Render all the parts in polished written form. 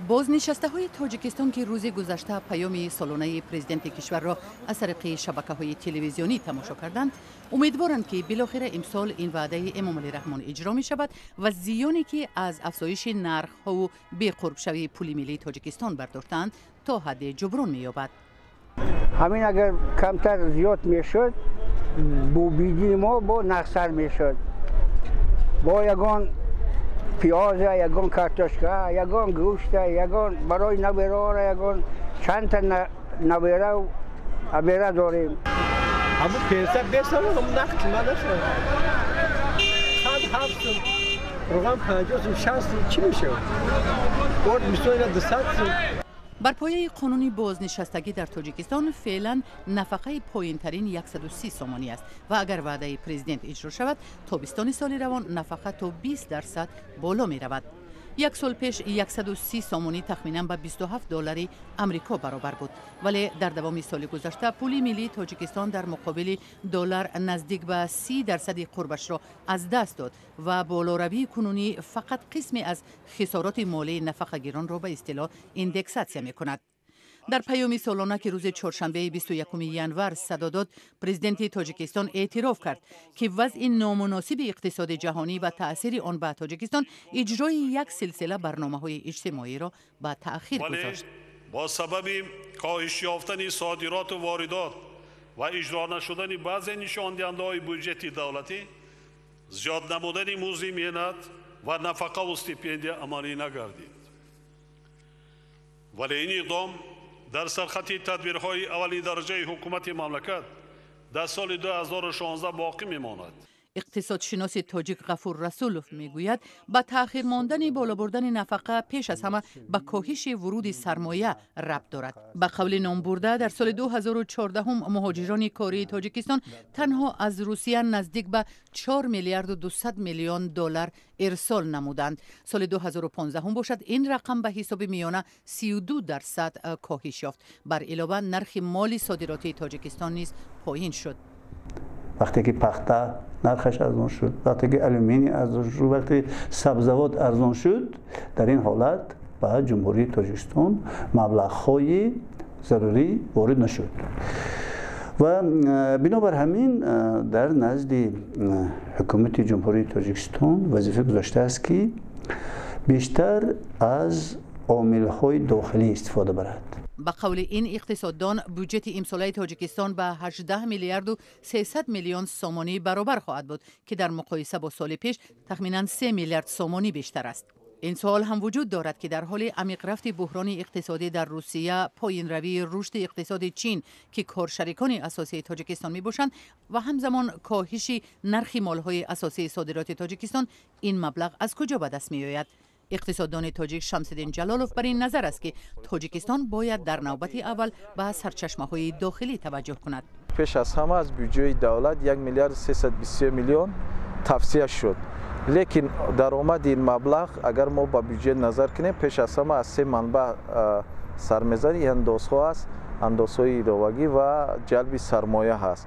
Бознишастаҳои Тоҷикистон, ки рӯзи гузашта паёми солонаи президенти кишварро аз тариқи шабакаҳои телевизионӣ тамошо карданд, умедворанд, ки билохира имсол ин ваъдаи Эмомалӣ Раҳмон иҷро мешавад ва зиёне, ки аз афзоиши нархҳову беқурбшавии пули миллии Тоҷикистон бардоштаанд, то ҳадде ҷуброн меёбад. Ҳамин агар камтар зиёд мешуд, бубидии мо бо нақсар мешуд, бо ягон пиёза, ягон картошка, ягон гӯшта, ягон барои наберора, ягон чандта наберау абера дорем. Ҳамун пенсия бесам, ҳамун нақд қимат нашуд. Қанд 7 сум, равған 50 сум, 60 сум, чӣ мешавад? Орд мисол ина 200 сум. Бар пояи қонуни бознишастагӣ дар Тоҷикистон феълан нафақаи поинтарин 130 сомонӣ аст ва агар ваъдаи президент иҷро шавад, тобистони соли равон нафақа то 20% боло меравад. Як сол пеш 130 сомонӣ тахминан ба 27 доллари Амрико баробар буд, вале дар давоми соли гузашта пули миллии Тоҷикистон дар муқобили доллар наздик ба 30 дарсади қурбашро аз даст дод ва болоравии кунунӣ фақат қисме аз хисороти молии нафақагиронро ба истилоҳ индексатсия мекунад. Дар паёми солона, ки рӯзи чоршанбеи 21 январ садо дод, президенти Тоҷикистон эътироф кард, ки вазъи номуносиби иқтисоди ҷаҳонӣ ва таъсири он ба Тоҷикистон иҷрои як силсила барномаҳои иҷтимоиро ба таъхир гузошт. Бо сабаби коҳиш ёфтани содироту воридот ва иҷро нашудани баъзе нишондиҳандаҳои буҷети давлатӣ, зиёд намудани музди меҳнат ва нафақаву стипендия амалӣ нагардид. Вале ин иқдом дар сархати тадбирҳои аввалиндараҷаи ҳукумати мамлакат дар соли 2016 боқӣ мемонад. Иқтисодшиноси тоҷик Ғафур Расулов мегӯяд, ба таъхир мондани боло бурдани нафақа пеш аз ҳама ба коҳиши вуруди сармоя рабт дорад. Ба қавли номбурда, дар соли 2014 муҳоҷирони кории Тоҷикистон танҳо аз Русия наздик ба 4 миллиарду 200 миллион доллар ирсол намуданд. Соли 2015 бошад, ин рақам ба ҳисоби миёна 32% коҳиш ёфт. Бар илова, нархи моли содиротии Тоҷикистон низ поин шуд. Вақте ки пахта нархаш арзон шуд, вақте ки алюминий арзон шуд, вақте сабзавот арзон шуд, дар ин ҳолат ба Ҷумҳурии Тоҷикистон маблағҳои зарурӣ ворид нашуд ва бинобар ҳамин дар назди ҳукумати Ҷумҳурии Тоҷикистон вазифа гузоштааст, ки бештар аз омилҳои дохилӣ истифода барад. Ба қавли ин иқтисоддон, буҷети имсолаи Тоҷикистон ба 18 миллиарду 300 миллион сомонӣ баробар хоҳад буд, ки дар муқоиса бо соли пеш тахминан 3 миллиард сомонӣ бештар аст. Ин суол ҳам вуҷуд дорад, ки дар ҳоли амиқрафти буҳрони иқтисодӣ дар Русия, поинравии рушди иқтисоди Чин, ки коршарикони асосии Тоҷикистон мебошанд, ва ҳамзамон коҳиши нархи молҳои асосии содироти Тоҷикистон ин маблағ аз куҷо ба даст меояд? Иқтисоддони тоҷик Шамсиддин Ҷалолов бар ин назар аст, ки Тоҷикистон бояд дар навбати аввал ба сарчашмаҳои дохилӣ таваҷҷӯҳ кунад. Пеш аз ҳама аз буҷаи давлат 1 миллиард 323 миллион тавсия шуд, лекин даромади ин маблағ, агар мо ба бюҷет назар кунем, пеш аз ҳама аз се манбаъ сар мезанад. Ин андозҳо аст, андозҳои иловагӣ ва ҷалби сармоя ҳаст.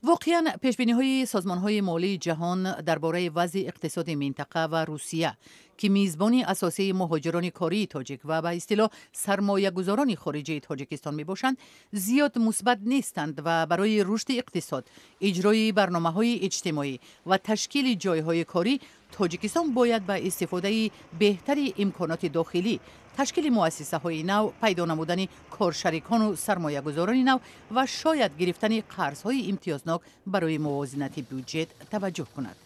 Воқеан, пешбиниҳои созмонҳои молии ҷаҳон дар бораи вазъи иқтисоди минтақа ва Русия, ки мизбони асосии муҳоҷирони кории тоҷик ва ба истилоҳ сармоягузорони хориҷии Тоҷикистон мебошанд, зиёд мусбат нестанд ва барои рушди иқтисод, иҷрои барномаҳои иҷтимоӣ ва ташкили ҷойҳои корӣ Тоҷикистон бояд ба истифодаи беҳтари имконоти дохилӣ, ташкили муассисаҳои нав, пайдо намудани коршарикону сармоягузорони нав ва шояд гирифтани қарзҳои имтиёзнок барои мувозинати бюҷет таваҷҷӯҳ кунад.